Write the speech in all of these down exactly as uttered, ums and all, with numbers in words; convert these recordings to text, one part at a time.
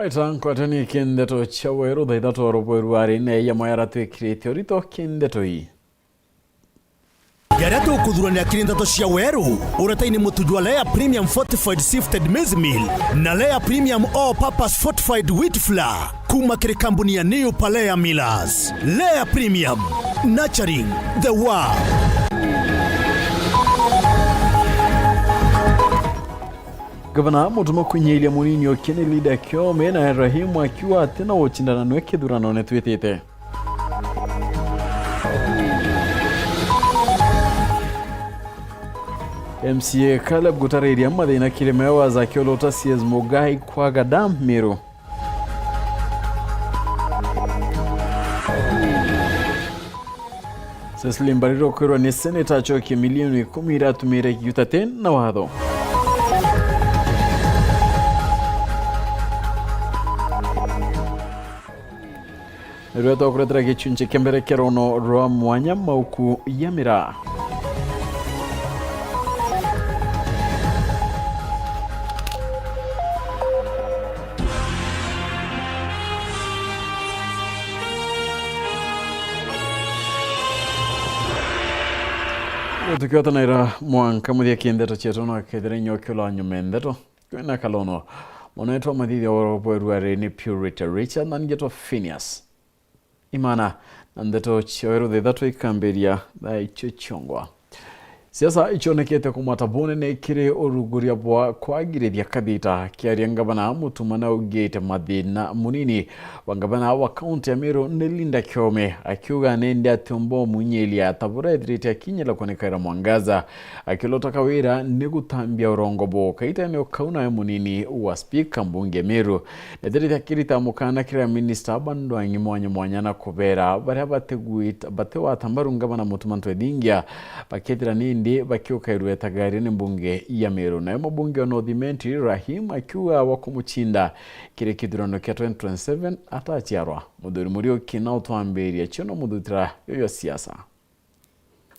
Eta nkwatania kindeto cia weru thaa ithatu oro bweru ari ne ya mwera twikirite urito kindeto ii. Jaria tukuthuranira kiri ndeto cia weru, uretaini mutu jwa Lea Premium Fortified Sifted Maize Meal na Lea Premium All Purpose Fortified Wheat Flour kuma kiri kambuni ya New Palea Millers. Lea Premium, nurturing the world. Gavana Mutuma kwinyiiria munini o Kennedy Kiome na Rahim akiuga atina gucindana nwe kithuranone twitite. M C A Caleb gutariria mathina kiri Meru akiolota C S Mugai kwaga dam Meru. Cecily Mbarire okwirwa ni seneta acokie milioni ikumi iratumire giutate na watho. Nirwe twakuretera gicunci kia mbere kia rono rwa mwanya mauku ya miraa. Tukiotanaira mwanka muthia kindeto cietu na kethira inyokio la nyume ndeto. Kwina kalono. Mwana wetu wa mathithia wa bweru ari ni Purity Richard na ningetwa Phineas. Imana na ndeto cia weru thaa ithatu ikambiria thaa icio ciongwa. Siasa icionekete kumata bunene kiri urunguria bwa kwagirithia kathita. Akiaria ngavana Mutuma naugite mathina munini wa ngavana wa kaunti ya Meru ni Linda Kiome, akiuga nindi ati umba umunyiria ta buria ethirite akinyira kunikaira Mwangaza. Akilota Kawira ni gutambia urongo buu. Kaitene kau nawe munini wa spika mbunge Meru nethirite akirita mukana kira minista Bandwang'i mwanya mwanya na kubera baria batigwita batiwata mbaru ngavana Mutuma Ntwethingia bakethira nindi bakiukairwe tagario ni mbunge ya Meru. Nawe mubunge wa North Imenti Rahim akiuga wa kumucinda kiri kithurano kia twenty twenty-seven ataciarwa. Muthuri Muriuki na utwambiria cio no muthutira yoyo siasa.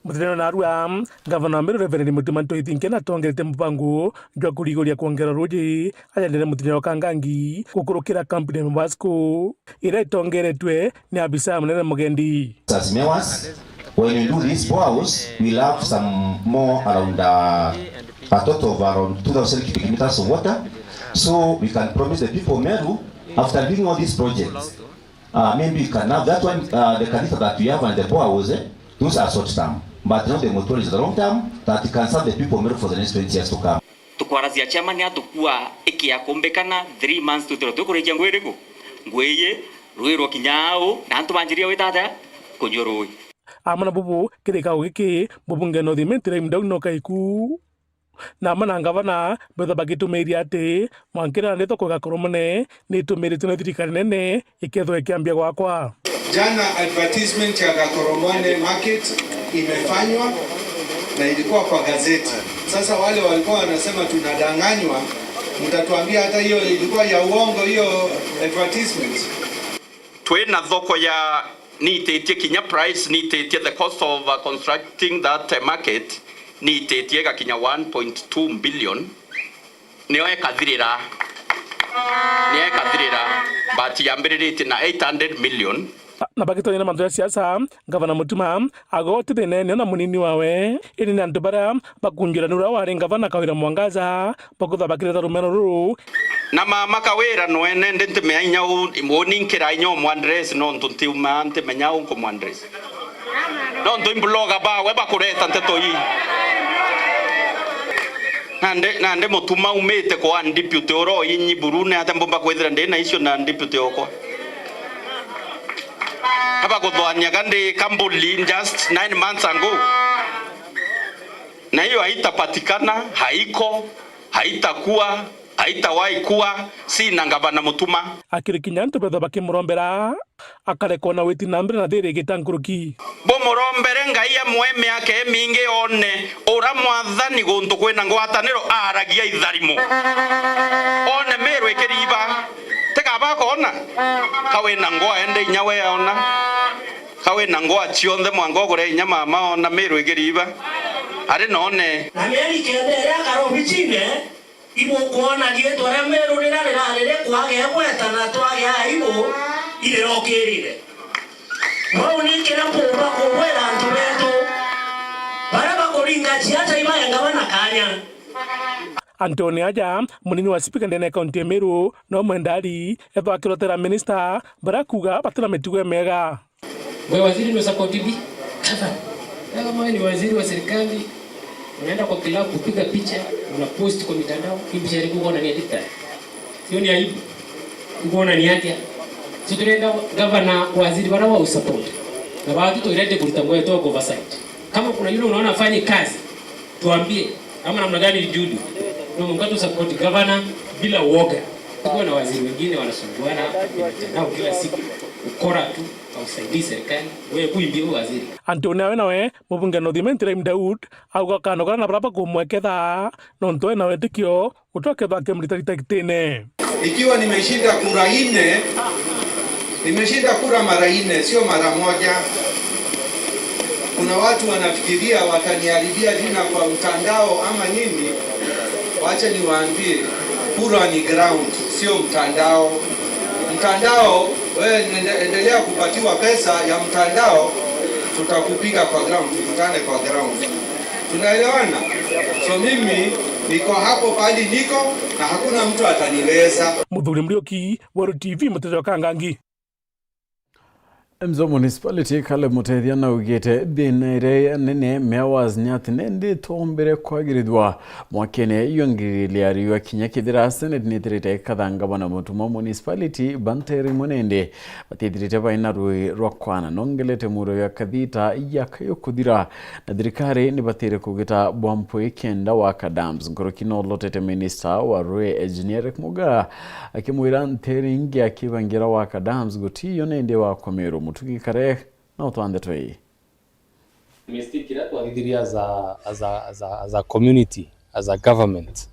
Muthenya wa narua, ngavana wa Meru Reverend Mutuma Ntwethingia natongerete mubango jwa kuriguria kwongera ruuji ajendere muthenya wa Kangangi gukurukira kampuni ya Mubasco iria itongeretwe ni abisa munene Mugendi. As mayors, when we do these boreholes, we'll have some more around, uh, a total of around two thousand cubic meters of water. So we can promise the people of Meru, after doing all these projects, Uh, maybe you can have that one, uh, the kanisa that we have and the boreholes, eh, those are short term. But now the motorway is the long term that can serve the people of Meru for the next twenty years to come. Tukwaracia chairman atukua ikia kumbikana three months twithirwa twikurikia ngui iriku? Ngui iyi rui rwa kinya au, na antu banjiria wita atia kunyua rui. Amwe na bubu kirikao giki, mubunge North Imenti Rahim Daudi no kaiku. Na amwe na ngavana betha bagitumiria ati mwankira na ndeto kwa Gakoromone ni itumiritwe ni thirikari nene ikethwa ikiambia gwakwa. Jana advertisement ya Gakoromone market imefanywa na ilikuwa kwa gazeti. Sasa wale walikuwa wanasema tunadanganywa, mtatuambia hata hiyo ilikuwa ya uongo hiyo advertisement. Twina thoko ya, niititie kinya price, niititie the cost of, uh, constructing that, uh, market, niititie igakinya one point two billion. Nio ekathirira. Nio ekathirira. But yambiriritie na eight hundred million. Na bagitonya na mantu ya siasa, Ngavana Mutuma agoti thina eneo na munini wawe, indi ni antu baria bakunjira ni uria wari ngavana Kawira Mwangaza, bakutha bakireta rumeno ruru. Na mama Kawira nwene ndi ntimenya inya u-, uni nkira inya umwaddress nontu ntiuma ntimenya u nkumwaddress. Nontu imbloga bawe bakureta nteto ii. Nandi, nandi Mutuma umite kwa deputy uro inyi burune ate mbumba kwithira ndi na icio na deputy okwa. Abaguthwaniaga ndi Kambuli just nine months ago. Na hiyo haitapatikana, haiko, haitakuwa, haitawahi kuwa, si na ngavana Mutuma. Akiri kinya antu betha bakimurombera, akarekwa na witi na mbere na thiri igita nkuruki. Bumurombere Ngai amwe miaka imingi one ura mwathani guntu kwina ngwataniro aragia itharimo. One Meru ikiriba. Tiga bakona. Ka wina ngwa ende inya we ona. Ka wina ngwa cionthe mwanka ugure inya mama ona Meru ikiriba. Ari none. Na mieri kenda iria akara obicine, Ibukwona riitwa ria Meru riria rirari rikwagea igweta na twagea aibu irirokirire. Bau ni kiria mpumba kubwira antu betu baria bakuringa ciata ibaenga bana kanya. Antoni aja, munini wa spika ndene ya kaunti ya Meru, no mwendari ethwa akirotera minista baria akuga batina mitugo imega. Wewe waziri, ni support ipi? Sasa, wewe kama wewe ni waziri wa serikali, unaenda kwa club kupiga picha, una post kwa mitandao, hii picha ilikuwa unaona ni edit. Hiyo ni aibu. Uko unaona ni atia? Si tunaenda gavana, waziri, bara wa support. Na watu tuirete kurita mweto kwa oversight. Kama kuna yule unaona afanye kazi, tuambie. Ama namna gani, Judy? Ndio mkato support gavana bila uoga. Tuko na waziri wengine wanasumbuana kwa mitandao kila siku. Ukora tu. Ausaidii serikali, we kuimbia u waziri. Antoni awe nawe, mubunge North Imenti Rahim Daud, auga kano kara na bara bakumweketha, nontu ena witikio gutwa kethwa akimurita gitagitine. Ikiwa nimeshinda kura nne, nimeshinda kura mara nne, sio mara moja. Kuna watu wanafikiria wataniharibia jina kwa mtandao ama nini. Wacha niwaambie, kura ni ground, sio mtandao. Mtandao, wewe ende-, endelea kupatiwa pesa ya mtandao, tutakupiga kwa ground, tukutane kwa ground. Tunaelewana? So mimi niko hapo pahali niko na hakuna mtu ataniweza. Muthuri Muriuki, Weru T V, Muteja wa Kangangi. Embu Municipality, Caleb Mutethia naugite thina iria nene Mayor's ni ati nindi itombire kwagirithua mwakene iyo ngiriri ya riua kinya kethira Senate nitirite ikathanga bana mutuma municipality banteri imwe nindi batithirite baina rui rwa kwana nongelete muro ya kathita yakayo kuthira. Na thirikari nibatire kugita bwa mpwi kenda waka dams. Nkuruki no lotete minister wa rui Engineer Riek Mugaa akimwira nteri ingi akibangira waka dams gutiyo nindi wakomerwo mutugi kare na utwande twei. Mistake iria twathithirie as a, as a, as a, as a community, as a government,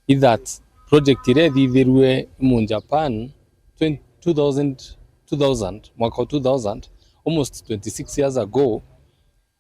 is that project iria ithithirue mu Japan twenty, two thousand, two thousand, mwaka wa two thousand, almost twenty-six years ago,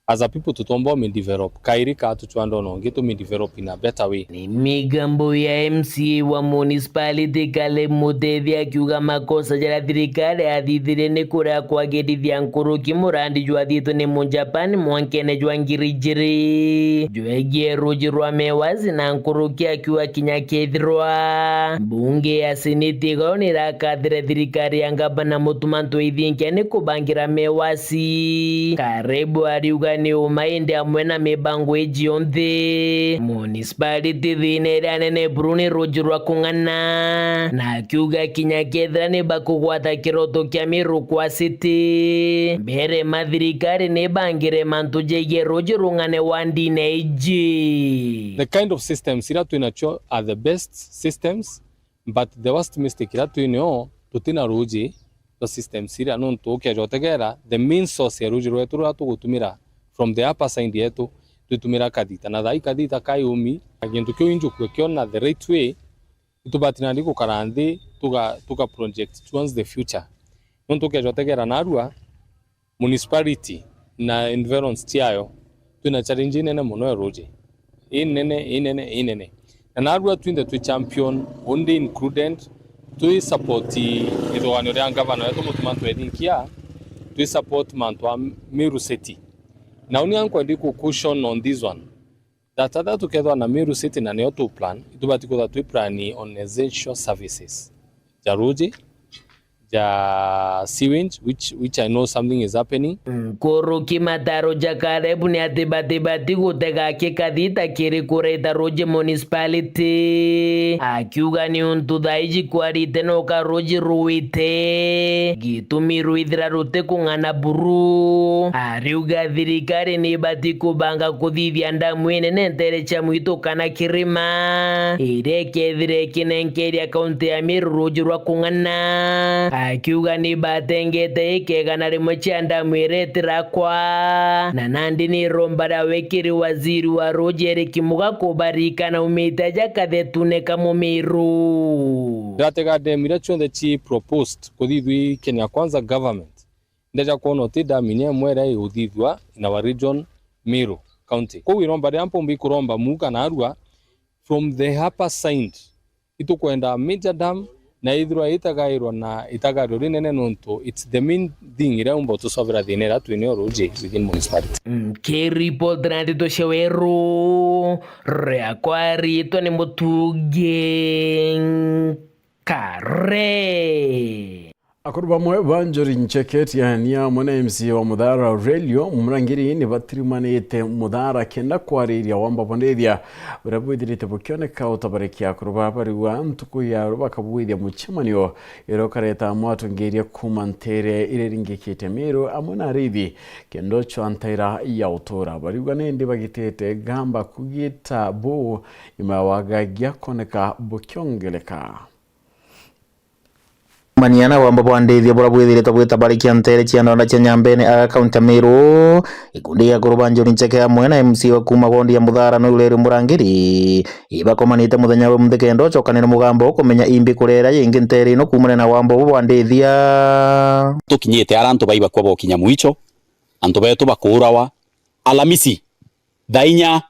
as a people tutomba umi develop kairi ka tuchwanda ona ungi tumi develop in a better way. Ni migambo ya M C A wa municipality Caleb Mutethi akiuga makosa jaria thirikari yathithirie ni kuria kwagirithia nkuruki murandi jwathiitwe ni Mujapani mwankene jwa ngiri ijiri jwegie ruji rwa Mewazi na nkuruki akiuga kinya kethirwa mbunge ya seneti igoro nirakathire thirikari ya ngavana Mutuma M'Ethingia ni kubangira Mewazi. Caleb ariuga ni uma indi amwe na mibango iji yonthe, municipality thina iria nene buru ni ruji rwa kung'ana, na akiuga kinya kethira ni bakugwata kiroto kia Meru kwa city, mbere mathirikari ni bangire mantu jegie ruji rung'ane wa ndine iji. The kind of systems iria twinacio are the best systems, but the worst mistake iria twinio, tutina ruji rwa systems iria, nontu ukeja utegera the main source ya ruji rwetu ruria tugutumira from the upper side yetu, twitumira kathita, na thaa ii kathita kai umi, na gintu kiu injukue kiona the right way, itubati nandi gukara nthi tuga, tuga project towards the future. Nontu ukeja utegera narua, municipality na environs ciayo, twina challenge inene mono ya ruji. Inene, inene, inene. Na narua twinthe twi champion, undi included, twi support ithuganio ria ngavana wetu Mutuma M'Ethingia, twi support mantu a Meru City. Na uni ankwendi ku caution on this one. That other tukethwa na Meru City na nio tu plan, itubati kwithwa twi plan on essential services. Ja ruji, ja sewage, which, which I know something is happening. Nkuruki mataro ja Caleb ni ati batibati gutega kikathita kiri kureta ruji municipality. Akiuga ni untu thaa iji kwarite no ka ruji ruite, gitumi rwithira rutikung'ana buru. Ariuga thirikari ni ibati kubanga kuthithia ndamu inene ntere cia mwitu kana kirima, iria ikethira ikinenkeria kaunti ya Meru ruji rwa kung'ana. Akiuga ni batengete ikegana rimwe cia ndamu iria itirakwa, na nandi ni iromba ria wikiri waziri wa ruji Eric Muga kubarikana umite aja kathetune ka Mumiru. Ndatega ndemu iria cionthe ci proposed kuthithua i Kenya Kwanza government, ndeja kwona uti ndemu inya imwe iria iguthithua in our region, Meru County. Kwou iromba riria mpumba ikuromba Muga na arua, from the upper side Itukwenda major dam, na ithirwa itagairwa na itagario rinene, nontu it's the main thing iria umba utucovera thina iria twinio ruji within municipality. Nkiripotera ndeto cia Weru, riakwa riitwa ni Mutungi Nkare. Akuru bamwe ba Njuri Ncheke Tiania amwe na M C A wa Muthara Aurelio Murangiri ni batirimanite Muthara kenda kwariria wamba bwa ndithia buria bwithirite bukioneka utabarikia. Akuru baa bariuga ntuku ya ru bakabwithia mucemanio iria ukareta amwe atongeria kuuma ntere iria iringikite Miru amwe na arithi kenda ucwa ntaira ya utura. Bariuga nindi bagitite gamba kugita buu nyuma ya wagagia kuoneka bukiongereka. Mania na wamba bwa ndithia buria bwithiritwe bwitabarikia ntere cia ndonda cia Nyambene aga kaunti ya Meru, gikundi gia akuru ba Njuri Ncheke amwe na M C A wa kuuma wondi ya Muthara Noel Murangiri ibakomanite muthenya wa umunthi kenda ucokanire mugambo ukumenya imbi kurera yingi ntere ino kuumania na wamba ubu bwa ndithia. Tukinyite ara antu baibakwa bokinya mwicho, antu betu bakuurawa, Alamisi thaa inya,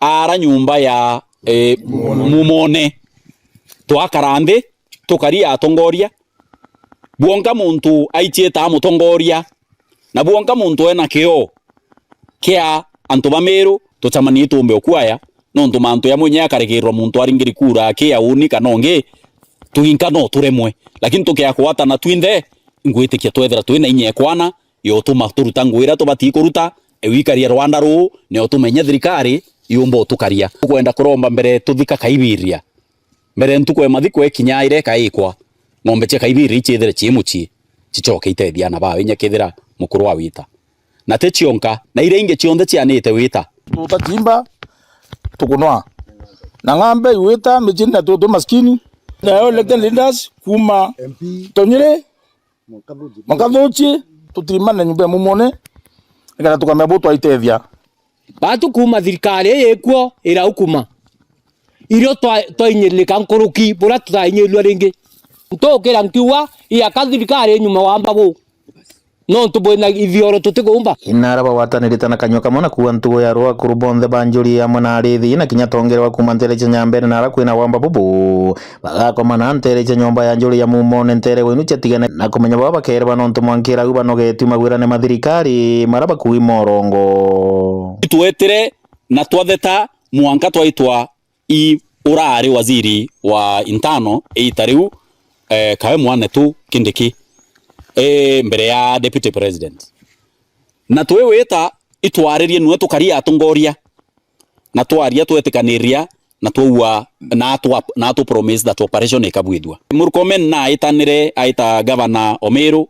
ara nyumba ya, eh, Mumone. Twakara nthi, tukaria atongoria. Bwonka muntu aicieta mutongoria, na bwonka muntu ena kio kia antu ba Meru, tucamanie tumbe ukuaya, nontu mantu ya mwenye akaregerwa muntu aringiri kura kia uni kana ungi, twinka no turemwe. Lakini tukia kwatana twinthe, ngwitikia twethira twina inya ekwana, yotuma turuta ngugi iria tubatii kuruta, e wikaria rwanda ruu, nio tumenya thirikari yumba utukaria. Tukwenda kuromba mbere tuthika Kaibiria. Mbere ntuku ya mathiko ikinya iria ikaikwa, ng'ombe cia Kaibiria iciithire cii mucii, cicoke iteethia aana bao inya kethira mukuru wa wita. Na ti cionka, na iria ingi cionthe cianite wita. Tutachimba, tukunwa. Na ng'ambe iwita micini na tutu maskini. Nayo elected leaders kuuma Tonyiri, Makathuchi, tutirimane nyumba ya Mumone, nikenda tukamenya bu twaitethia. Batu kuuma thirikari ii ikuo iraukuma, irio twa-, twainyirika nkuruki buria tutainyirua ringi. Ntukira nkiuga, iaka thirikari nyuma wa mbabu, nontu bwina ithioro tutikuumba. Inara bagwatanirite na kanyua kamwe na kuuga ntugo ya ruu akuru bonthe ba Njuri amwe na arithi na kinya tongerewa kuuma ntere cia Nyambene nara kwina wamba bubu. Bagakomana ntere cia nyomba ya Njuri ya Mumone ntere wenu ciatigane na kumenya baba bakereba nontu mwankira au banogetue magwirane ma thirikari mara bakui morongo. Twetire na twatheta mwanka twaitwa i urari waziri wa intano iita riu, eh, kawe mwanetu Kindiki, eh, mbere ya deputy president. Na twi wita itwaririe nue tukaria atongoria. Na twaria twetikaniria, na twaua, na atwa-, na atu promise that operation ikabwithua. Murkomen na aitanire, aita Governor Omeru,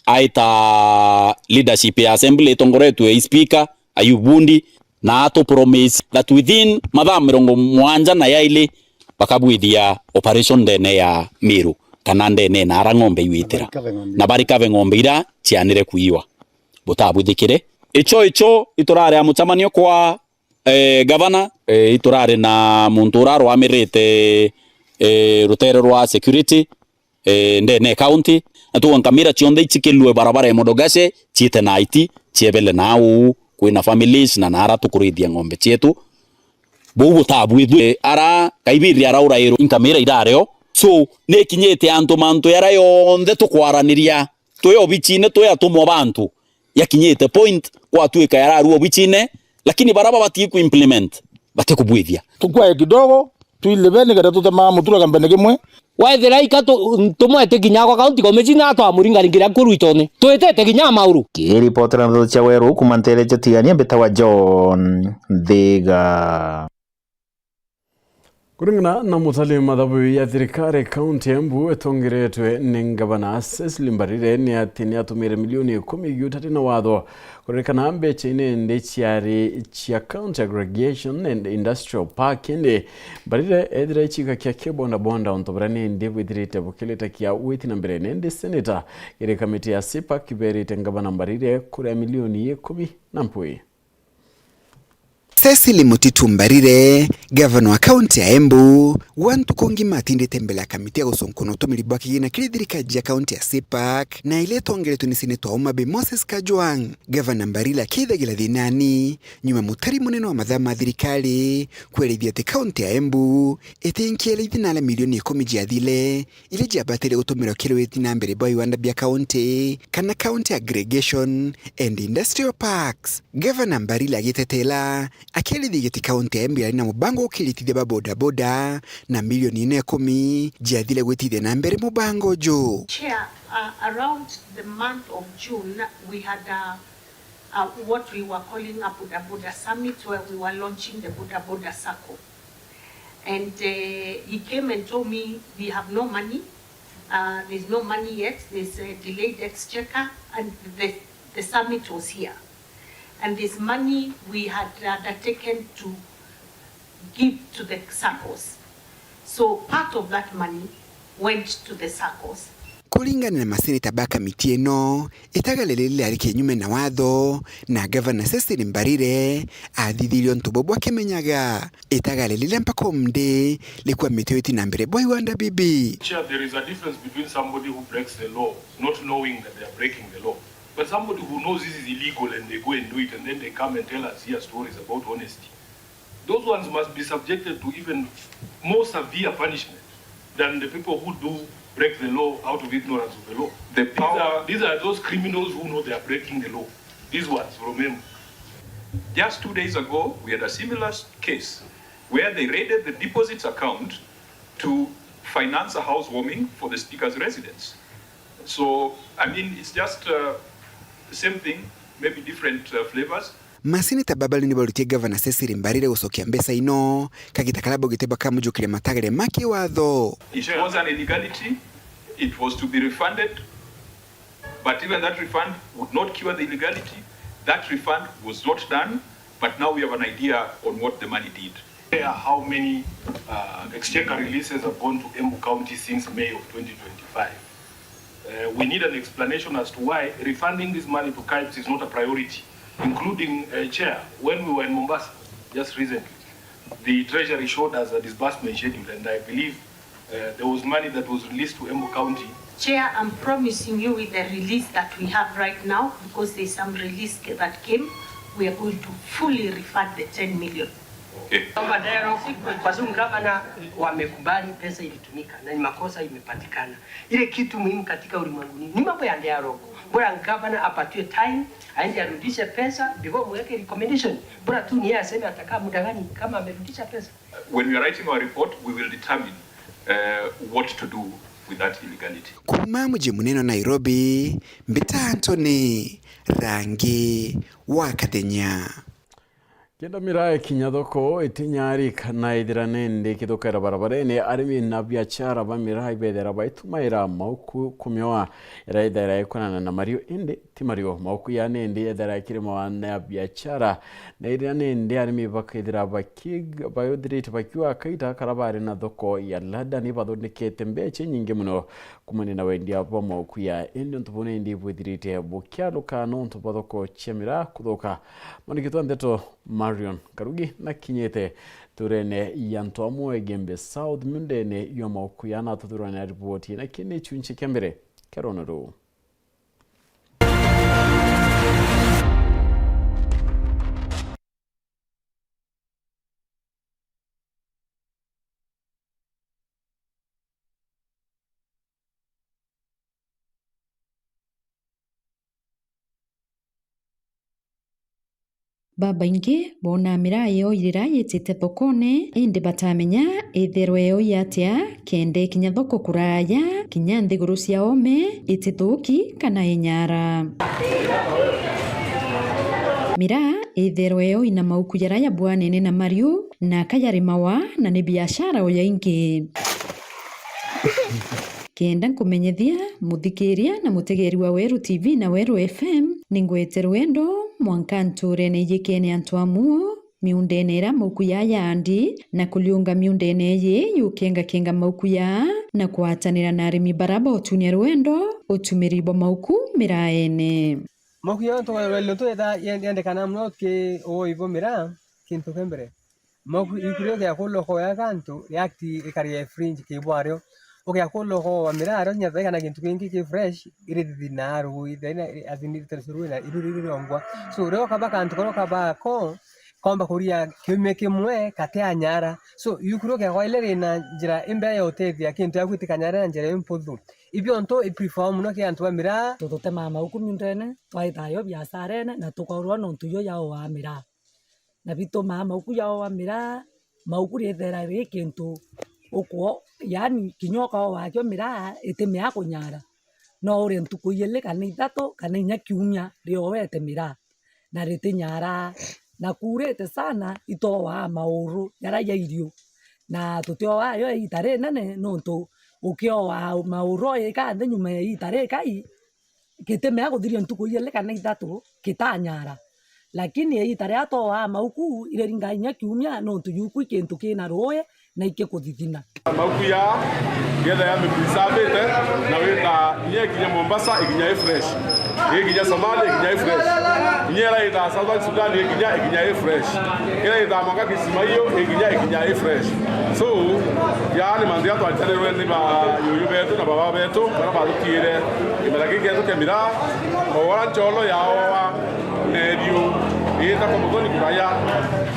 aita leadership ya assembly itongoretue i speaker, Ayub Bundi, na atu promise that within mathaa mirongo mwanja na yaili bakabwithia operation ndene ya Meru, kana ndene na ara ng'ombe iwitira. Na barikave ng'ombe ira cianire kuiwa. Butabwithikire. Icho, icho, iturari a mucemanio kwa eh, gavana, eh, iturari na muntu ura arwamirite, eh, rutere rwa security, eh, ndene county. Na tuga nkamira cionthe icikilue barabara ya Modogashe, ciite na iti, ciebele na uu, kwina families na nara tukurithia ng'ombe cietu. Buu butabwithue, eh, ara Kaibiri araurairwe, inkamira irareo. So, nikinyite antu mantu yara yonthe tukwaraniria. Twi obichine, twi atumwa ba antu. Yakinyite point, gwatuika yararua obichine, lakini bara babatii ku implement, batikubwithia. Tukwae kidogo, twilive nikenda tutema mutura kambene kimwe. Wethira ika tu-, tumwete kinya kwa county commissioner atwamuringaringira kuru itone. Twitete kinya mauru. Kiripotera ndeto cia Weru kuma ntere cia Tigania, mbitawa John Nthiga. Kuringana na mutali mathabu ya thirikari, kaunti ya Embu itongeretwe ni ngavana Cecily Mbarire ni ati ni atumire milioni ikumi giutari na watho. Kuririkana mbecha ine indi ciari cia County Aggregation and Industrial Park, indi Mbarire ethira icika kia kibondabonda untu buria nindi bwithirite bukilitakia witi na mbere. Nindi seneta iri kamiti ya CPAC iberite ngavana Mbarire kuria milioni ikumi na mpwi. Cecily Mutitu Mbarire, gavana wa kaunti ya Embu, gwa ntuku ngima atindite mbere ya kamiti ya gucunkuna utumiri bwa kigina kiri thirikari ya kaunti ya CPAK, na iria itongeretwe ni seneta wa Homa Bay Moses Kajwang'. Gavana Mbarire akithagira thinani nyuma mutari munene wa mathaa ma thirikari kwerithia ati kaunti ya Embu itinkiere ithinara milioni ikumi ciathire, iria ciabatire gutumirwa kiri witi na mbere bwa iwanda bia kaunti, kana County Aggregation and Industrial Parks. Gavana Mbarire agitetera, akirithigia ati kaunti ya Embu yari na mubango wa gukiritithia ba bodaboda, na milioni ina ikumi ciathire gwitithia na mbere mubango uju. Chair, uh, around the month of June, we had a, a, what we were calling a Boda Boda Summit, where we were launching the Boda Boda Sacco. And, uh, he came and told me, "We have no money. Uh, there's no money yet. There's a delayed exchequer," and the, the summit was here. And this money we had undertaken to give to the saccos. So part of that money went to the saccos. Kuringana na maseneta ba kamiti ino, itagare riri riari kinyume na watho, na gavana Cecily Mbarire athithirie untu buu bwa Kimenyaga. Itagare riria mpaka umunthi rikwamite witi na mbere bwa iwanda bibi. Chair, there is a difference between somebody who breaks the law, not knowing that they are breaking the law, but somebody who knows this is illegal and they go and do it and then they come and tell us here stories about honesty. Those ones must be subjected to even more severe punishment than the people who do break the law out of ignorance of the law. The power. These are, these are those criminals who know they are breaking the law. These ones from Embu. Just two days ago, we had a similar s-, case where they raided the deposits account to finance a housewarming for the speaker's residence. So, I mean, it's just, uh, the same thing, maybe different, uh, flavors. Maseneta baba ni barutie gavana Cecily Mbarire gucokia mbeca ino, kagita karia baugite bakamujukiria matagare ma kiwatho. It was an illegality, it was to be refunded, but even that refund would not cure the illegality. That refund was not done, but now we have an idea on what the money did. How many, uh, exchequer releases have gone to Embu County since May of twenty twenty-five? Uh, we need an explanation as to why refunding this money to KAIPS is not a priority, including, uh, Chair, when we were in Mombasa just recently, the Treasury showed us a disbursement schedule, and I believe, uh, there was money that was released to Embu County. Chair, I'm promising you with the release that we have right now, because there's some release ca-, that came, we are going to fully refund the ten million. Okay. Kwamba dialogue, kwa sababu gavana wamekubali pesa ilitumika na ni makosa imepatikana. Ile kitu muhimu katika ulimwengu ni, ni mambo ya dialogue. Bora gavana apatiwe time, aende arudishe pesa before mweke recommendation. Bora tu ni yeye aseme atakaa muda gani kama amerudisha pesa. When we are writing our report, we will determine, uh, what to do with that illegality. Kuuma muji munene wa Nairobi, mbita Anthony Rangi wa Kathenya. Kenda miraa ikinya thoko itinyari kana ithira nindi ikithukera barabarene, arimi na biachara ba miraa ibethera baitumaira mauku kumioa ira ithera ikonana na mariu, indi ti mariu. Mauku ya nindi ethera ikirimawa na biachara, na ithira nindi arimi bakethira baki-, bayuthirite bakiuga kaita kara bari na thoko ya lada ni bathondekete mbecha nyingi muno kumania na wendia bwa mauku ya, indi untu buu nindi bwithirite bukiaruka nontu bwa thoko cia miraa kuthuka. Mwandiki twa ndeto Marion Karugi nakinyite nturene ya Ntwamu Igembe South miundene ya mauku ya, na tuthurane na ripoti na kini chunche kia mbere kia rona ruu. Babaingi boonaa miraa yoo irira yitite thokone, indi batamenya itherwe yoo yatia, kenda ikinya thoko kuraya, kinya nthiguru cia oome, itithuki kana inyara. Miraa itherwe yoo ina mauku jaria jabwanene na mariu, na kayarimawa, na ni biashara o yaingi. Kenda nkumenyethia muthikiria na mutegeeri wa Weru T V na Weru F M, ningwete rwendo mwanka ntuurene ijikene antu amwe miundene iria mauku ya yaandi, na kuliunga miundene iji yukengakenga mauku ya, na kwatanira na arimi bara botunia rwendo utumiri bwa mauku miraene. Mauku ya antu ya lelo tu yenda-, yendekana muno ki uoi bwa miraa. Gintu kia mbere, mauku, iku riu ukiakulwa ukoya kantu, react ikari ya fringe kibwario. Ukiakulwa ukowa miraa rio, nya thaika na gintu kingi ki fresh, irithithina rui, thaina, as in, riterusirwe na iru riri riongwa. So, rio kaba kantu karia kabako, komba kuria kiumia kimwe kati anyara. So, iku riu ukiakwa ile rina njira imbea ya utethia kintu yaku itikanyare na njira imputhu. Ibio ntu i prefer muno ki antu ba miraa. Tututemaa mauku miundene, twaitayo biasharene, na tukaurwa nontu yo yao wa miraa. Na bitumaa mauku yaoa miraa, mauku riethera ri kintu ukwo, yaani kinya ukaoa kio miraa itimea kunyara. No urie ntuku ijiri kana ithatu kana inya kiumia riowete miraa, na ritinyara. Na kuurite sana, itoaa mauru jaria ja irio, na tutioaa yo iita rinene, nontu ukioa mauru o ika nthi nyuma ya iita rikai, gitimea kuthiria ntuku ijiri kana ithatu gitanyara. Lakini iita riria twoaa mauku, iriringa inya kiumia, nontu juku i kintu kina ruuji na ikikuthithina. Mauku ya, yetha ya mipreservite, na wita inya ikinya Mombasa, ikinya i fresh. Ikinya Somalia, ikinya i fresh. Inya ira ita Southern Sudan, ikinya, ikinya i fresh. Ira ita mwaka Kismayo, ikinya, ikinya i fresh. So, yaani mantu ya twachiranirwe ni ba yuyu betu na baba betu, baria bathukire kimera giki gietu kia miraa, o uria ncholo yaoa, na irio, iita kwa muthoni kuraya,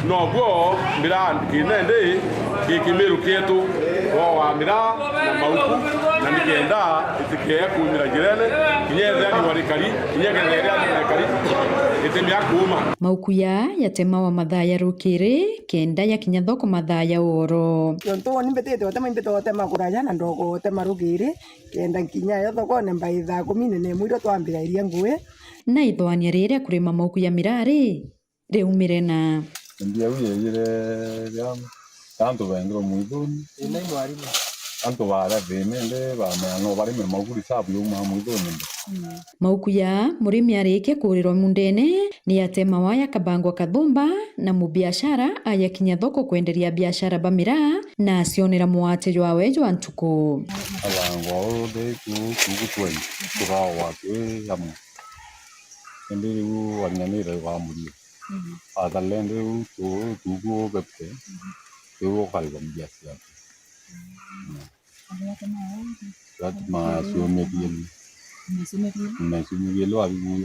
noguo miraa kina indi, gikimiru kietu, woa miraa na mauku, na nikenda itikea kuumira njirene, kinya ethia riua rikari, kinya kethia riua rikari, itimea kuuma. Mauku ya yatemawa mathaa ya rukiri, kenda yakinya thoko mathaa ya uoro. Nontu uni mbitite utema, imbite utema kuraya na ndogo utema rukiri, kenda nkinya yo thokone mbai thaa kumi na imwe irio twambira iria ngui. Na ithwania riria kurima mauku ya miraa ri, riumire na. Ndia au yeyire ria antu bengirwe mwithuni. Ina mwarimu. Antu baria thina indi bamenya no barime mauku reserve yauma mwithuni ndi. Mauku ya murimi arikia kuurirwa mundene, ni yatemawa yakabangwa kathumba, na mubiashara ayakinya thoko kwenderia biashara ba miraa, na acionera mwate jwawe jwa ntuku. Abangwa uthi ku, ku, ku twenty, tukawa twi amwe. Indi riu wanyanire wa murio. Mhm. Athalende riu tu, tuku bepte. Mhm. Riu ukarigwa mbia ciaku. Mm. Gatuma ciumithie ni. Ciumithie. Na ciumithie lu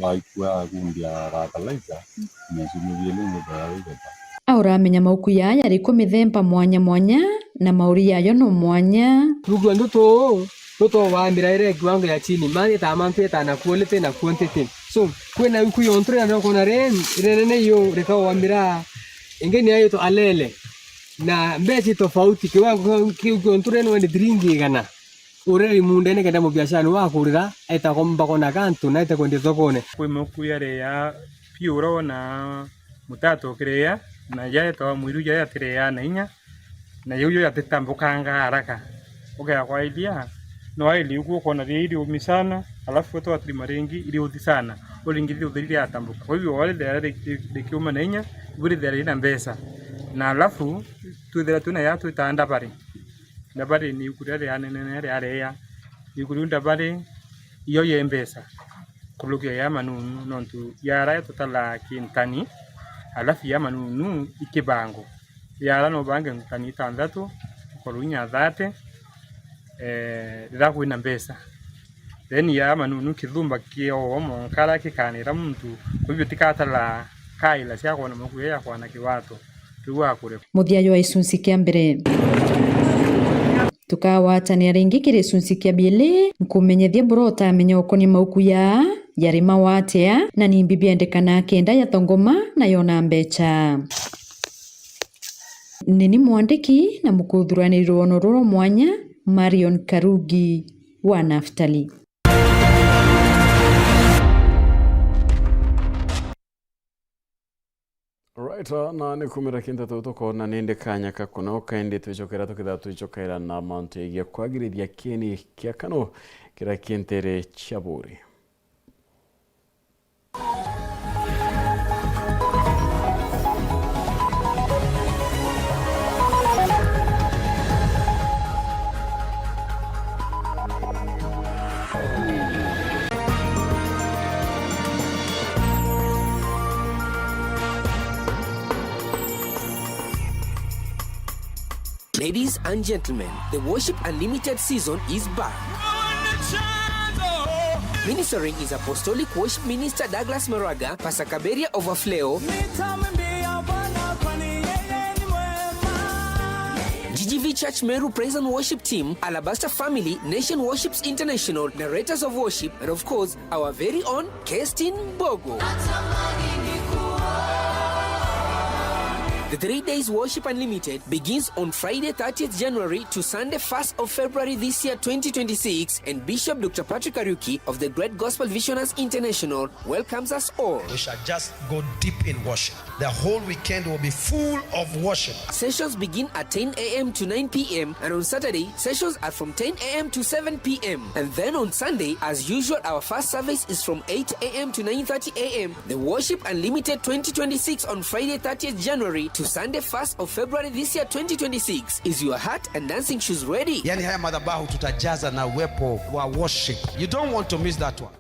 aikua kumbia fertilizer. Mm. Na ciumithie lu ngutha ya wigeta. Auramenya mauku yaya riku mithemba mwanya mwanya, na mauri yayo no mwanya. Rugu ndutu, ndutu wa mira ire kiwango ya chini, mani ta mantu eta na quality na quantity. So, kwina iku yontu ria ndio kona ren, rinene iyo rikawa mira, ingi ni ayo to alele. Na mbeca tofauti, kiwango kiu kiontu ren wendi thiringi igana. Ureri mundene kenda mubiashara ni wakurira, eta komba kona kantu, na eta kwendia thokone. Kwi mauku yaria piu urona mutatu ukiria, na jaetawa mwiru jaria atiria na inya, na jau jo jatitambukanga haraka. Ukea kwa iria, no aili uku ukona ria iri umi sana, alafu gwe twaturima ringi iri uthi sana, uringi ri utheri riatambuka. Kwa hivyo wale thera ri-, ri-, rikiuma na inya, ibu rithera rina mbeca. Na alafu twithira twina ya twita ndabari. Ndabari ni iku riria rianenene riaria. Iku riu ndabari iyo ye mbeca kurukia ya manunu, nontu yara tutala kintani, alafu ya manunu ikibango. Yara no bange ntani itantatu, ukorwo inya thirty, eh, riria kwina mbeca. Then ya manunu kithumba kiowo monkara kikanira muntu, kwa hivyo tikatala kaila cia kwana makuya ya kwana kiwato. Riu akure. Muthia jwa gicunci kia mbere. Tukagwatania ringi kiri gicunci kia biiri, nkumenyethia buria utamenya ukonie mauku ya yari mawatea, na nimbi biendekana kenda yathongoma na yona mbeca. Nini mwandiki na mukuthuraniri rwono ruru mwanya, Marion Karugi wa Naftali. Right, ah, na ni kumira kinteto tukona nindi kanya ka kunoka, indi twicokera tukitha twicokaira na mantu yegie kwagirithia kieni kia kano kira kintere cia buri. Ladies and gentlemen, the Worship Unlimited season is back. Ministering is Apostolic Worship Minister Douglas Maraga, Pastor Kaberia Overflow, G G V Church Meru Praise and Worship Team, Alabaster Family, Nation Worships International, Narrators of Worship, and of course, our very own Kestin Bogo. The three days Worship Unlimited begins on Friday, thirtieth January to Sunday, first of February this year, twenty twenty-six, and Bishop Doctor Patrick Kariuki of the Great Gospel Visionaries International welcomes us all. We shall just go deep in worship. The whole weekend will be full of worship. Sessions begin at ten a m to nine p m, and on Saturday, sessions are from ten a m to seven p m. And then on Sunday, as usual, our first service is from eight a m to nine thirty a m. The Worship Unlimited twenty twenty-six on Friday, thirtieth January to Sunday, first of February this year, twenty twenty-six. Is your heart and dancing shoes ready? Yani, haya madhabahu tutajaza na uwepo wa worship. You don't want to miss that one.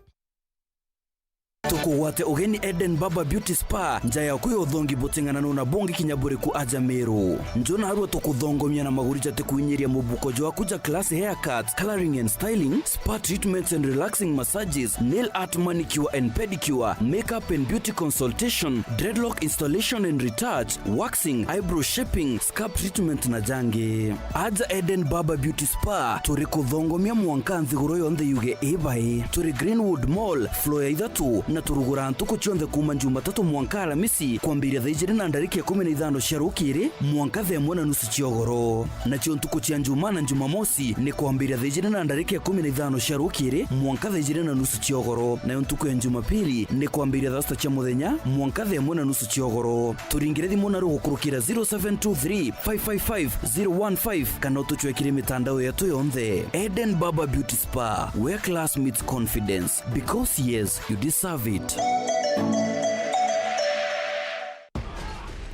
Tukugwate ugeni Eden Barber Beauty Spa, nja yaku ya uthongi buting'ananu na bungi kinya buriku aja Meru. Njo narua tukuthongomia na maguri jati kuinyiria mubuko jwaku ja classy haircuts, colouring and styling, spa treatments and relaxing massages, nail art, manicure and pedicure, makeup and beauty consultation, dreadlock installation and retouch, waxing, eyebrow shaping, scalp treatment na jangi. Aja Eden Barber Beauty Spa, turi kuthongomia mwanka nthiguru yonthe yuge ibai. Turi Greenwood Mall, floor ya ithatu, na turuguraa ntuku cionthe kuuma Jumatatu mwanka Aramisi, kwambiria thaa ijiri na ndarika ikumi na ithano cia rukiri mwanka thaa imwe na nusu cia ugoro. Nacio ntuku cia Njumaa na Jumamosi ni kwambiria thaa ijiri na ndarika ikumi na ithano cia rukiri mwanka thaa ijiri na nusu cia ugoro, nayo ntuku ya Jumapili ni kwambiria thaa sita cia muthenya mwanka thaa imwe na nusu cia ugoro. Turingire thimu naru gukurukira zero seven two three, five five five, zero one five kana utucwekire mitandao yetu yonthe. Eden Barber Beauty Spa, where class meets confidence. Because yes, you deserve it.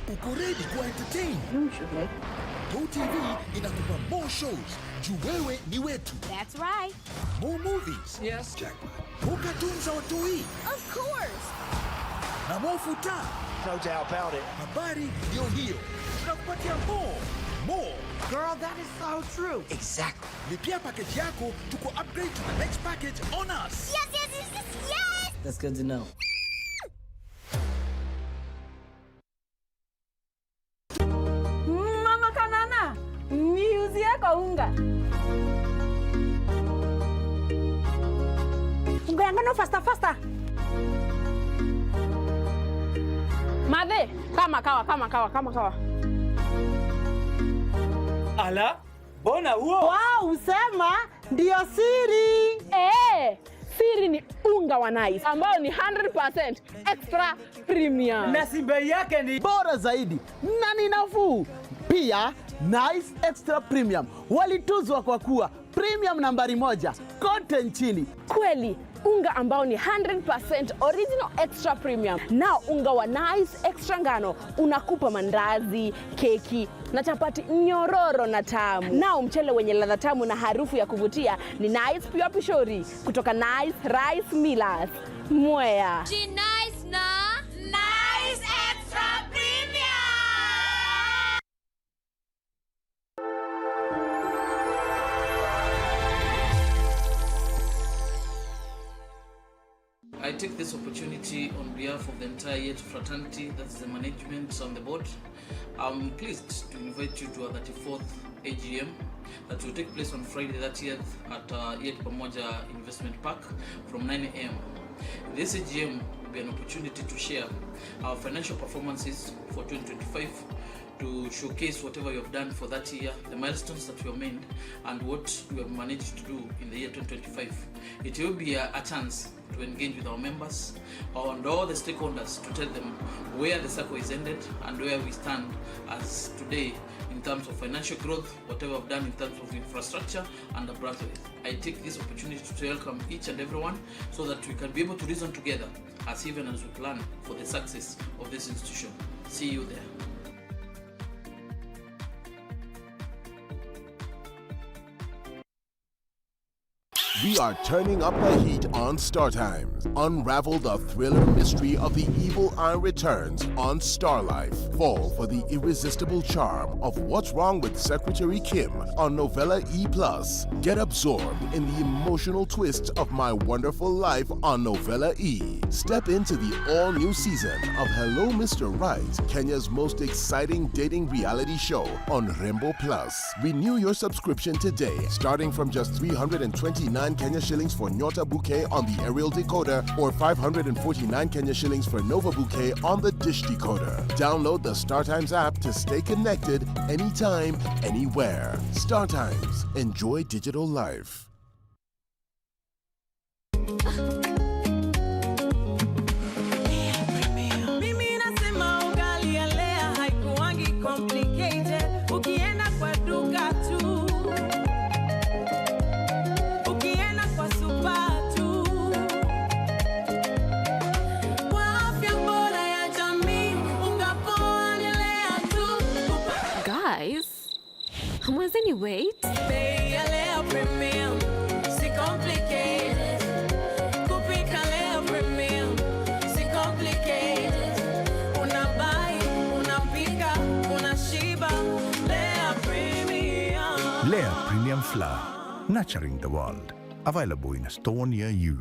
Uko ready kuwa entertain? Go T V inakupa more shows. Juu wewe ni wetu. That's right. More movies. Yes. Jackpot. More cartoons za watoi. Of course. Na more futa. No doubt about it. Habari ndio hiyo. Tunakupatia more. More. Girl, that is so true. Exactly. Lipia package yako, tuku upgrade to the next package on us. Yes, yes, yes, yes, yes. That's good to know. Mama Kanana, niuzie kaunga. Unga ya ngano faster, faster. Mathe, kama kawa, kama kawa, kama kawa. Ala, mbona huo? Wow, usema ndio siri. Eh, siri ni unga wa Nice ambao ni hundred percent extra premium. Na si bei yake ni bora zaidi na ni nafuu. Pia, Nice Extra Premium walituzwa kwa kuwa premium nambari moja kote nchini. Kweli, unga ambao ni hundred percent original extra premium. Nao unga wa Nice Extra Ngano unakupa mandazi, keki na chapati nyororo na tamu. Nao mchele wenye ladha tamu na harufu ya kuvutia ni Nice Pure Pishori kutoka Nice Rice Millers, Mwea. Ji Nice na Nice Extra Premium. I take this opportunity on behalf of the entire Yet fraternity, that's the management and the board. I'm pleased to invite you to our thirty-fourth A G M that will take place on Friday thirtieth at uh, Yet Pamoja Investment Park from nine a m. This A G M will be an opportunity to share our financial performances for twenty twenty-five, to showcase whatever you have done for that year, the milestones that you have made, and what you have managed to do in the year twenty twenty-five. It will be a, a chance to engage with our members and all the stakeholders to tell them where the circle is ended and where we stand as today in terms of financial growth, whatever we've done in terms of infrastructure and the branches. I take this opportunity to welcome each and everyone so that we can be able to reason together as even as we plan for the success of this institution. See you there. We are turning up the heat on Star Times. Unravel the thriller mystery of the evil eye returns on Star Life. Fall for the irresistible charm of What's Wrong with Secretary Kim on Novella E plus. Get absorbed in the emotional twists of My Wonderful Life on Novella E. Step into the all-new season of Hello Mister Right, Kenya's most exciting dating reality show on Rembo Plus. Renew your subscription today, starting from just three hundred and twenty-nine Kenya shillings for Nyota Bouquet on the aerial decoder or five hundred and forty-nine Kenya shillings for Nova Bouquet on the dish decoder. Download the StarTimes app to stay connected anytime, anywhere. StarTimes. Enjoy digital life. Mimi nasema ugali ya Lea haikuwangi complicated. Ukienda kwa duka tu, ukienda kwa supa tu, kwa afya bora ya jamii, unga poa ni Lea tu. Guys, Mwenzeni, wait. Bei ya Lea Premium, si complicated. Kupika Lea Premium, si complicated. Unabai, unapika, unashiba. Lea Premium. Lea Premium Flour, nurturing the world. Available in a store near you.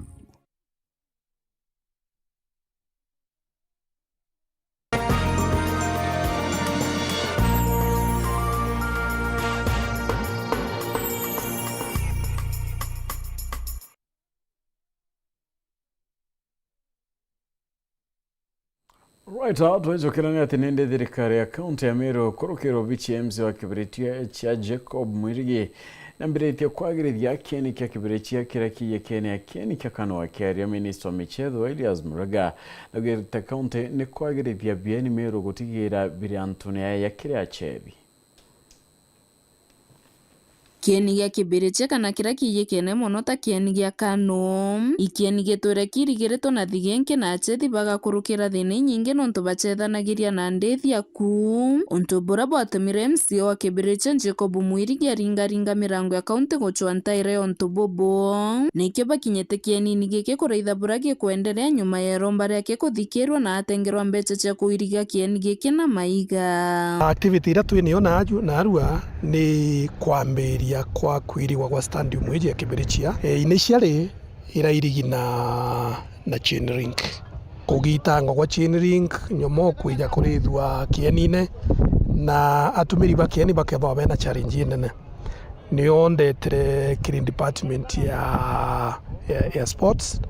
Right, aho twaicokerania ati nindi thirikari ya kaunti ya Meru kurukirwa obici ya M C A wa kibiritia kia Jacob Mwirigi nambiritie kwagirithia kieni kia kibiritia kiria kiiyikene ya kieni kia Kanu. Akiaria, minista wa michetho Elias Murega naugite kaunti ni kwagirithia bieni Meru gutigira biri antune ya kiri achethi. Kieni gia kibiritia kana kiria kiiyikene mono ta kieni gia Kanu. Ikieni gitwire kirigiritwe na thigenki na achethi bagakurukira thina inyingi nontu bachethanagiria na ndithi aku. Untu buria bwatumire M C A wa kibiritia Jacob Mwirigi aringaringa mirango ya kaunti gucwa ntaire ya untu bubu. Nikio bakinyite kienini giki kuraitha buria gikwenderea nyuma ya iromba riake kuthikirwa na atengerwa mbeca cia kuiriga kieni giki na maiga. Activity iria twi nayo naju-, narua ni kwambiria kwa kwirigwa gwa stadium iji ya Kibirichia. E, initially irairigi na, na chain link. Kugitangwa gwa chain link, nyomo kwija kurithua kienine, na atumiri ba kieni bakethwa bena challenge inene. Nio ndetire kiri department ya, ya, ya sports,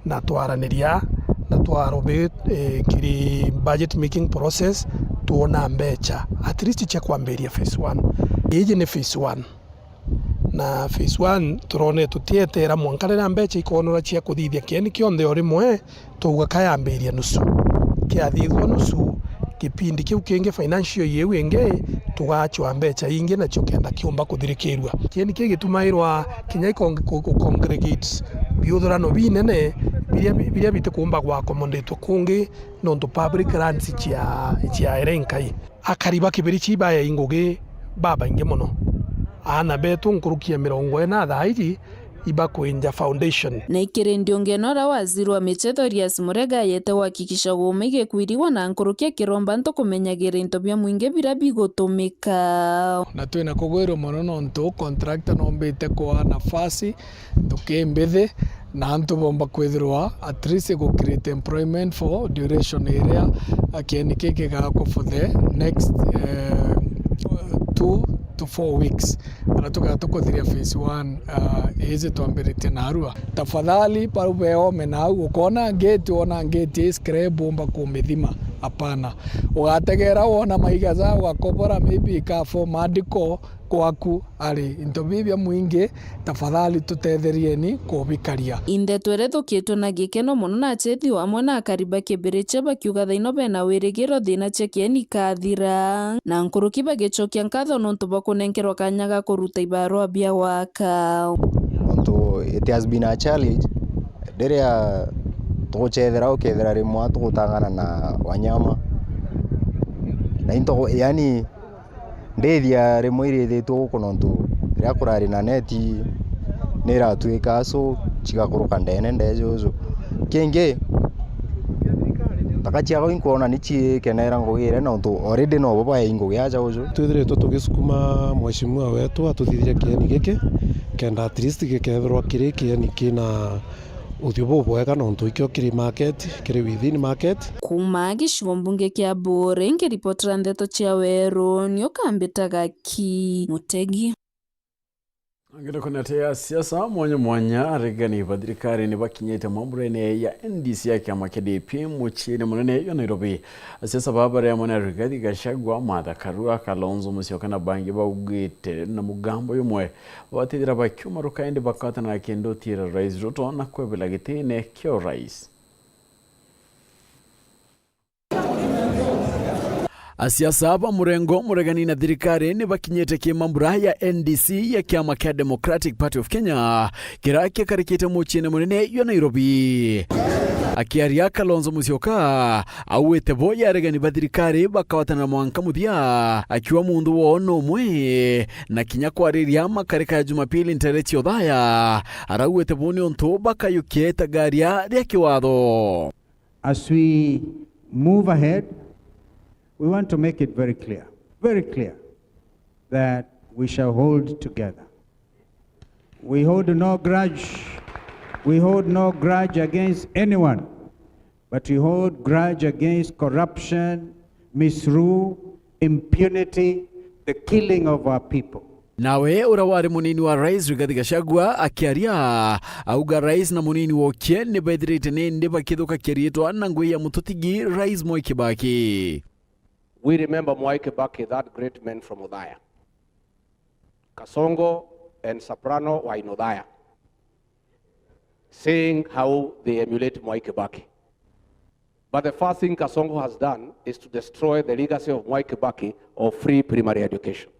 na twaraniria, na twarobi, eh, kiri budget making process, twona mbecha at least cia kwambiria phase one. Iji ni phase one. Na phase one turone tutietera mwanka riria mbecha ikonora cia kuthithia kieni kionthe o rimwe, twauga kayambiria nusu. Kiathithwa nusu, kipindi kiu kingi financial year iu ingi, tugachwa mbecha ingi nacio kenda kiumba kuthirikirua. Kieni kigitumairwa kinya ikonge-, ku-, ku-, congregate biuthurano binene biria bi-, biria bitikuumba gwa accommodate kungi nontu public lands cia, cia ere nkai. Akari ba Kibirichi baya ingugi babaingi mono. Aana betu nkuruki ya mirongo ina thaa iji ibakwinja foundation. Na ikiri ndiungene uria waziri wa michetho Elias Murega ayete gwakikisha guuma igikwirigwa na nkuruki ya kiromba ntu kumenyagira into bia mwingi biria bigutumika. Na twina kugwirwa mono nontu contractor noombite kwaa nafasi ntuki mbithi, na antu boomba kwithirwa at least gu create employment for duration iria kieni kiki gigakwa for the next, eh, two to four weeks. Aria tugaa tukuthiria phase one, ah, iji twambiritie narua. Tafadhali, bau beome nau, ukoona ngeti, wona ngeti ii scrap, umba kumithima. Hapana. Ugategera wona maiga ja ugakobora, maybe ika form article, kwaku ari into biu bia mwingi, tafadhali tutetherieni kubikaria. Inthe twere thukitwe na gikeno mono na achethi o amwe na akari ba Kibirichia bakiuga thaino bena wirigiro thina cia kieni ikathira, na nkuruki bagicokia nkatho nontu bwa kunenkerwa kanya ga kuruta ibarua bia gwaka. Nontu it has been a challenge, riria tuguchethera ukethira rimwe tugutangana na wanyama na into, yani, ndithia rimwe irithitue guku nontu riria kurari na neti, Ni iratuika acu cigakuruka ndene ndejuju. Kingi, ntaka ciakwa inkwona ni ciikenera ngugi iria, nontu already nobo baei ngugi aja uju. Twithiritwe tugisukuma mheshimiwa wetu atuthithirie kieni giki, kenda at least gikethirwa kiri kieni kina uthiu bubwega, nontu ikio kiri market, kiri within market. Kuuma gicigo mbunge kia Buuri, nkiripotera ndeto cia Weru, ni ukambitaga Ki Mutegi. Nginya kunatea siasa mwanya mwanya, aregani ba thirikari ni bakinyite mwamburene ya N D C ya kiama kia D P muciini munene jwa Nairobi. Asiasa baba bari amwe na Rigathi Gachagua, Martha Karua, Kalonzo Musyoka na bangi baugite na mugambo jumwe, batithira bakiuma ruka indi bakatana na kindu utira Rais Ruto na kwebela gitine kia urais. Asiasa ba murengo muregani na thirikari ni bakinyite kimambura ya N D C ya kiama kia Democratic Party of Kenya, kiria kikarikite muciini munene jwa Nairobi. Akiaria, Kalonzo Musyoka augite bo ya aregani ba thirikari bakawatana mwanka muthia, akiuga muntu woo no umwe, na kinya kwariria makarika ya Jumapili ntere cia uthaya, araugite bo ni untu bakayukia itagaria ria kiwatho. As we move ahead, we want to make it very clear, very clear, that we shall hold together. We hold no grudge. We hold no grudge against anyone, but we hold grudge against corruption, misrule, impunity, the killing of our people. Nawe uria wari munini wa rais Rigathi Gachagua akiaria, auga rais na munini wokie ni bethirite nindi bakithukakia riitwa na ngui ya mututigi Rais Mwai Kibaki. We remember Mwai Kibaki, that great man from Othaya. Kasongo and Soprano were in Othaya, saying how they emulate Mwai Kibaki. But the first thing Kasongo has done is to destroy the legacy of Mwai Kibaki of free primary education.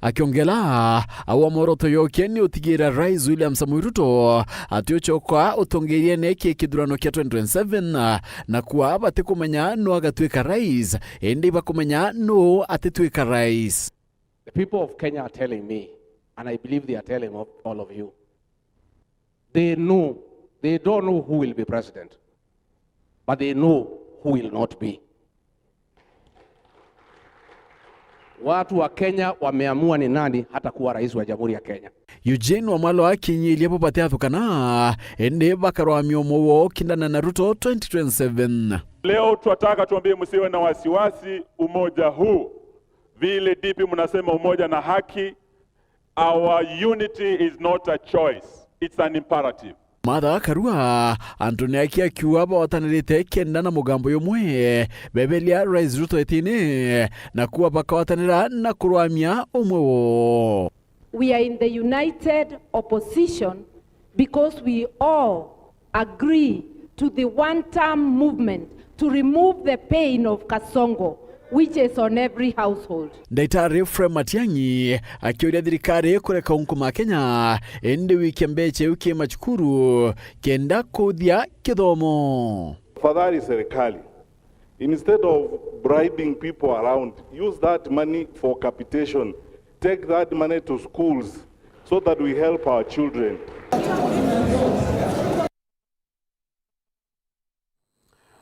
Akiongela, aua mworoto yokie ni utigira Rais William Samoei Ruto ati ucoka utongeria neki kithurano kia twenty twenty-seven, na kuwa batikumenya nu agatuika rais, indi bakumenya nu atituika rais. The people of Kenya are telling me, and I believe they are telling of, all of you, they know, they don't know who will be president, but they know who will not be. Watu wa Kenya wameamua ni nani hatakuwa rais wa Jamhuri ya Kenya. Eugene Wamalwa akinyiirie bo batiathukana, indi bakarwamia umwe woo kindana na Ruto twenty twenty-seven. Leo twataka tuambie, msiwe na wasiwasi, umoja huu, vile D P mnasema umoja na haki, our unity is not a choice, it's an imperative. Martha Karua, antu ni aki akiuga bawatanirite kenda na mugambo jumwe, bebelia Rais Ruto itine, na kuwa bakawatanira na kurwamia umwe woo. We are in the united opposition because we all agree to the one-term movement to remove the pain of Kasongo, which is on every household. Ndaitari Ephraim Matiang'i akiuria thirikari kureka unkuma Kenya, indi wikie mbeca iu ki macukuru kenda kuthia kithomo. Tafadhali serikali, instead of bribing people around, use that money for capitation. Take that money to schools so that we help our children.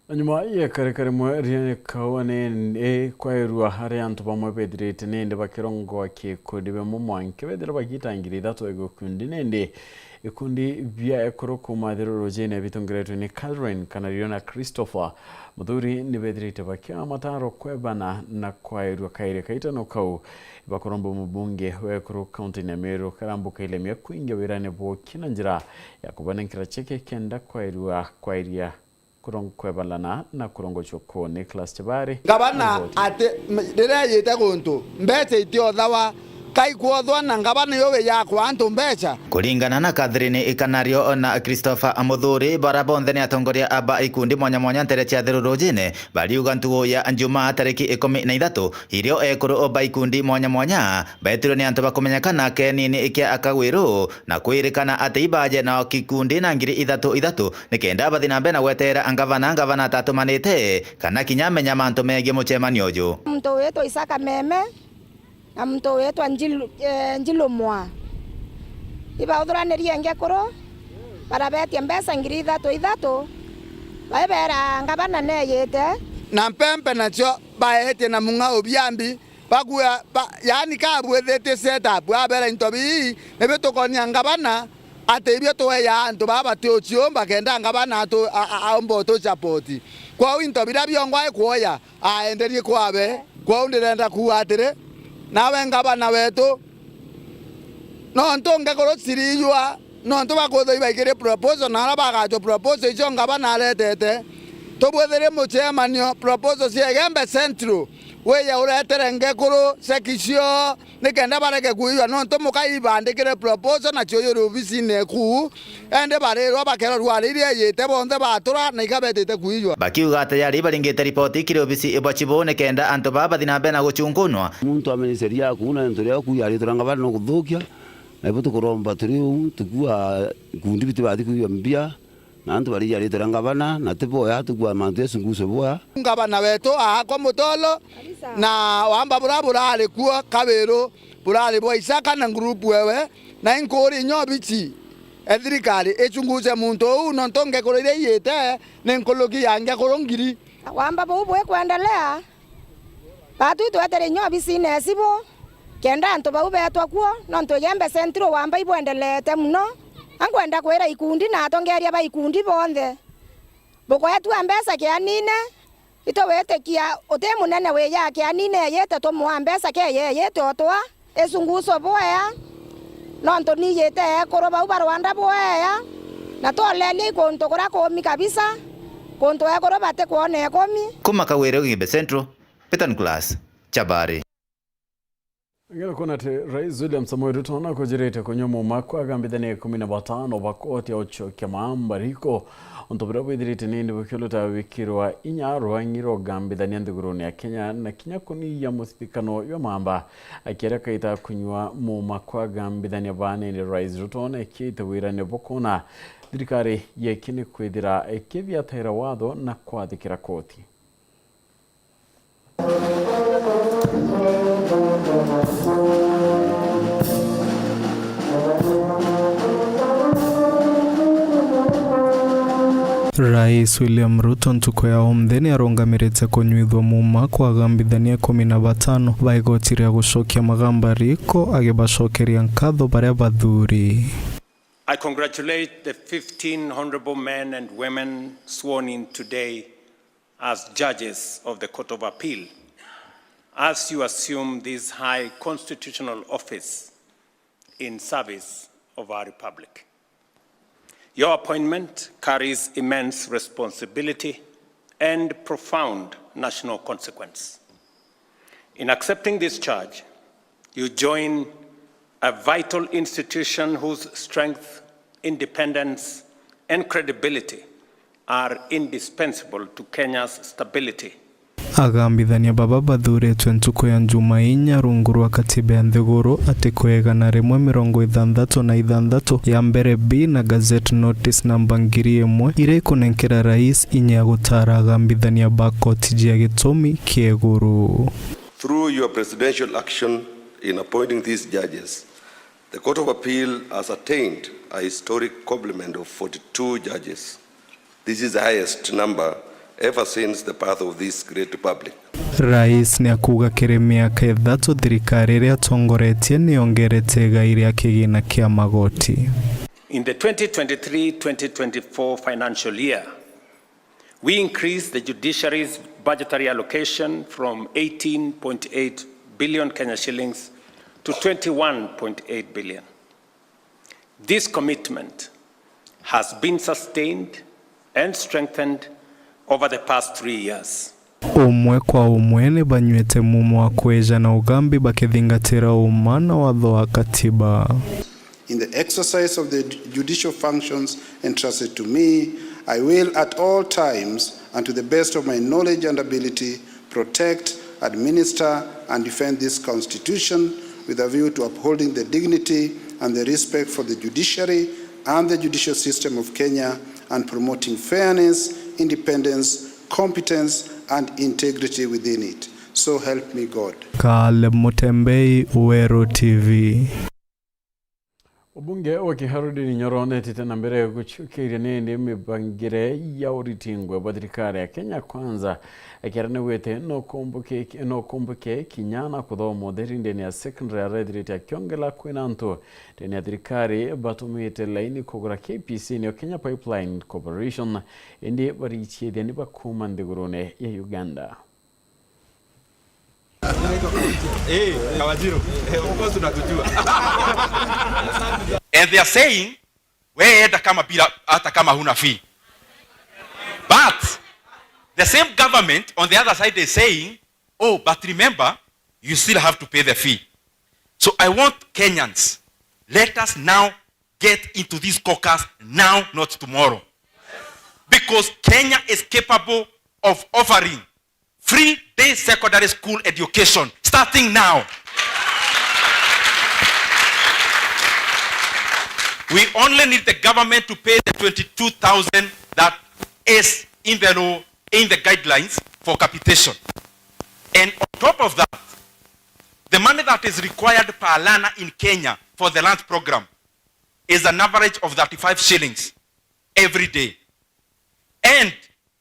Na nyuma ya kareka rimwe ria kaua ni kwairua aria antu bamwe bethirite nindi bakirongoa gikundi bemwe mwanke bethira bagiita ngiri ithatu ya gikundi, nindi ikundi bia ekuru kuuma Thirurujine bitongeretwe ni Catherine Kanario na Christopher Muthuri ni bethirite bakioa mataro kwebana na kwairua kairi kaitano kau. Bakuromba mubunge wa ekuru kaunti ya Meru Karambu Kailemia kwingia wirane bwoki na njira ya kubanenkera cheke kenda kwairua kwairia kurongo kwebalana na kurongo chuko. Nicholas Chibari. Ngavana ati m-, riria ejite guntu, mbeca itiothawa, kai kwothwa na ngavana yo wi yakwa antu mbeca. Kuringana na Catherine Ikanario na Christopher Muthuri, bara bonthe ni atongoria ba ikundi mwanya mwanya ntere cia Thirurujine, bariuga ntugu ya Njumaa tariki ikumi na ithatu, irio ekuru ba ikundi mwanya mwanya betirwe ni antu bakumenyekana kenini kia Akagwiru, na kwirikana ati ibaje nao kikundi na ngiri ithatu ithatu, nikenda bathi na mbere na gweterera ngavana, ngavana atatumanite, kana kinya amenya mantu megie mucemanio uju. Muntu witwa Isaka Meme na muntu witwa Njilu-, eh, Njilumwa. Ibauthuranirie ngekuru, barabetie mbeca ngiri ithatu ithatu, baibera ngavana neyite. Na mpempe nacio baetie na mung'ao biambi, bakua, ba, yaani kabwithitie setup, abera into bii, nibio tukonia ngavana, ati ibio tueja antu baa batiuciumba, kenda ngavana atu, a, a, aumba utuchapoti. Kwou into biria biongwa ikuoya, aenderie kwabe. Kwou ndirenda kuuga atiri, nawe ngavana wetu, nontu ngekuru cirijwa, nontu bakwithirwa ibaikiri proposal, na aria bagachwa proposal icio ngavana aretete, tubwithirie mucemanio, proposal cia Igembe Central, wije uretere ngekuru ceki cio, nikenda bareke kuijwa, nontu muka ibandikire proposal na ciujuri obisine eku, ende barirwa bakerorua riria ijite bonthe batura na ikabetite kuijwa. Bakiuga ati yari baringite ripoti kiri obisi ibwa Chibu nikenda antu baa bathi na mbere na guchungunwa. Muntu amenye sheria yaku na into ria kuya ritwa ria ngavana no kuthukia, na ibo tukuromba turi uu, tukua ikundi biti bathi kuijwa mbia, na antu barija ritwa ria ngavana, na ti boya tukua mantu ya sunguso boya. Ngavana wetu aakwa mutolo, na wamba bura burari kuo kabiru, burari bwa Isaka na ngurupu ewe, na inkuri nyo bichi. E thirikari ichunguze muntu uu, nontu ngekuru iria iyite ni nkuruki ya ngekuru ngiri. Wamba buu bwikwendelea, batu itwetere inya obisine ya Chibu, kenda antu bau beetwa kuo, nontu Igembe Central wamba ibwendeleete mono. A nkwenda kwira ikundi na atongeria ba ikundi bonthe, bukoetua mbeca kianine, itugwitikia uti munene wija kianine eyite tumwaa mbeca keyeyite o twa. Isunguso bwea, nontu nijite ekuru bau ba Rwanda bwea, na twolelie ikuntu kuria kumi kabisa, kuntu ekuru batikwona ikumi. Kuma Kagwire Igembe Central, Peter Nicholas, Chabari. Ngero kuona ati Rais William Samoei Ruto nakujirite kunywa muma kwa agambithania ikumi na batano ba koti ya uchokia maamba riko. Untu buria bwithirite nindi bukiuruta gwikirwa inya rwangi rwa ugambithania nthigurune ya Kenya na kinya kuniia muthithikano jwa mamba. Akiaria kaita kunywa muma kwa agambithania ba nindi, Rais Ruto nekiite wirane bukona thirikari yeki ni kwithira ikithiataira watho na kwathikira koti. Rais William Ruto ntuku ya umthi ni arungamirite kunyuithua muma kwa agambithania ikumi na batano ba igoti ria gucokia magamba riko, agibacokeria nkatho baria bathuri. I congratulate the fifteen honourable men and women sworn in today as judges of the Court of Appeal, as you assume this high constitutional office in service of our Republic. Your appointment carries immense responsibility and profound national consequence. In accepting this charge, you join a vital institution whose strength, independence, and credibility are indispensable to Kenya's stability. Agambithania baba bathuritwe ntuku ya Njumainya rungu rwa katiba ya nthiguru ati kwa igana rimwe mirongo ithanthatu na ithanthatu ya mbere B na Gazette Notice namba ngiri imwe, iria ikunenkera rais inya ya gutara agambithania ba koti jia gitumi kia iguru. Through your presidential action in appointing these judges, the Court of Appeal has attained a historic complement of forty-two judges. This is the highest number ever since the birth of this great republic. Rais ni akuuga kiri miaka ithatu thirikari iria atongoretie ni yongerete igai ria kigina kia magoti. In the twenty twenty-three twenty twenty-four financial year, we increased the judiciary's budgetary allocation from eighteen point eight billion Kenya shillings to twenty-one point eight billion. This commitment has been sustained and strengthened over the past three years. Umwe kwa umwe ni banywete mumo wa kweja na ugambi bakithingatira uma na watho wa katiba. In the exercise of the judicial functions entrusted to me, I will at all times and to the best of my knowledge and ability protect, administer, and defend this constitution with a view to upholding the dignity and the respect for the judiciary and the judicial system of Kenya and promoting fairness, independence, competence, and integrity within it. So help me God. Caleb Mutembei, Weru T V. Ubunge wa Kiharu Ndindi Nyoro netite na mbere gucukiria nindi mibangire ya uritingwe bwa thirikari ya Kenya Kwanza, akiaria niwite no kumbuke, no kumbuke kinya na kuthoma utheri ndene ya secondary arethirite akiongela kwina antu ndene ya thirikari batumite laini kugura K P C, niyo Kenya Pipeline Corporation, indi barichiithia ni bakuma nthigurune ya Uganda. Eh, Kawajiro. Eh, of course unatujua. And they are saying, "We enda kama bila, hata kama huna fee." But the same government on the other side is saying, "Oh, but remember, you still have to pay the fee." So I want Kenyans, let us now get into this caucus now, not tomorrow. Because Kenya is capable of offering free day secondary school education starting now. We only need the government to pay the twenty-two thousand that is in the law, in the guidelines for capitation. And on top of that, the money that is required per learner in Kenya for the lunch program is an average of thirty-five shillings every day. And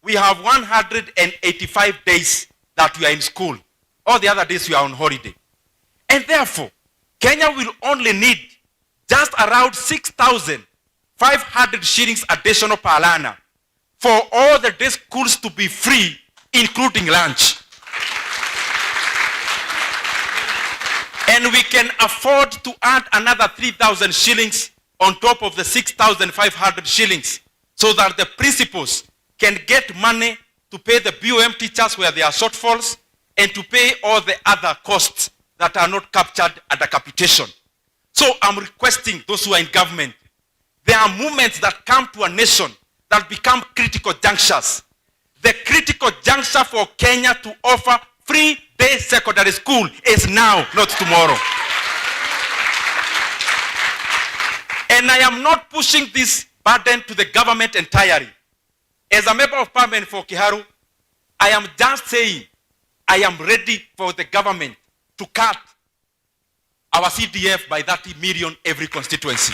we have one hundred and eighty-five days that we are in school. All the other days we are on holiday. And therefore, Kenya will only need just around six thousand five hundred shillings additional per learner for all the day schools to be free, including lunch. And we can afford to add another three thousand shillings on top of the six thousand five hundred shillings so that the principals can get money to pay the B O M teachers where there are shortfalls and to pay all the other costs that are not captured under capitation. So I'm requesting those who are in government, there are moments that come to a nation that become critical junctures. The critical juncture for Kenya to offer free day secondary school is now, not tomorrow. And I am not pushing this burden to the government entirely. As a member of parliament for Kiharu, I am just saying I am ready for the government to cut our C D F by thirty million every constituency.